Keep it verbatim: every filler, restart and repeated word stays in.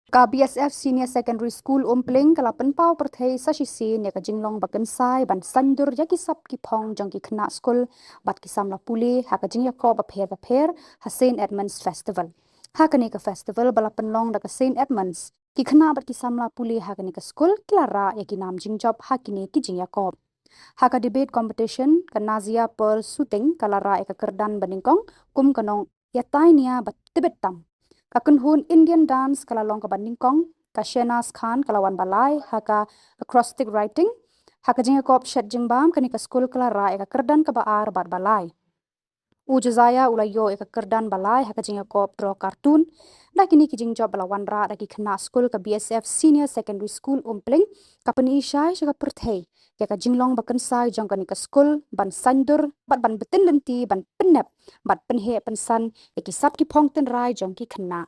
Ka B S F Senior Secondary School Umpling ka la pynpaw pyrthei sa shisien ïa ka jinglong ba kynsai ban saiñdur ïa ki sap ki phong jong ki khynnah skul bad ki samla pule ha ka jingïakob bapher bapher ha Saint Edmund's Festival. Ha kane ka festival ba la pynlong da ka Saint Edmund's, ki khynnah bad ki samla pule ha kane ka skul ki la rah ïa ki nam jingjop ha kine ki jingïakob. Ha ka debate competition, ka Nazia Pearl Suting ka la rah ïa ka kyrdan ba nyngkong kum ka nong ïatai nia ba tbit tam. Ka kynhun Indian dance ka la long kaba nyngkong, ka Shehnaz Khan ka la wan ba lai ha ka acrostic writing. Ha ka jingïakob shet jingbam, kane ka skul ka la rah ïa ka kyrdan kaba ar bad ba lai. U Josiah u la ïoh ïa ka kyrdan ba lai ha ka jingïakob draw cartoon. Da kine ki jingjop ba la wanrah da ki khynnah skul, ka B S F Senior Secondary School Umpling ka pyni shai sha ka pyrthei ïa ka jinglong ba kynsai jong kane ka skul ban saiñdur bad ban btin lynti ban pynnep bad pynheh pynsan ïa ki sap ki phong tynrai jong ki khynnah.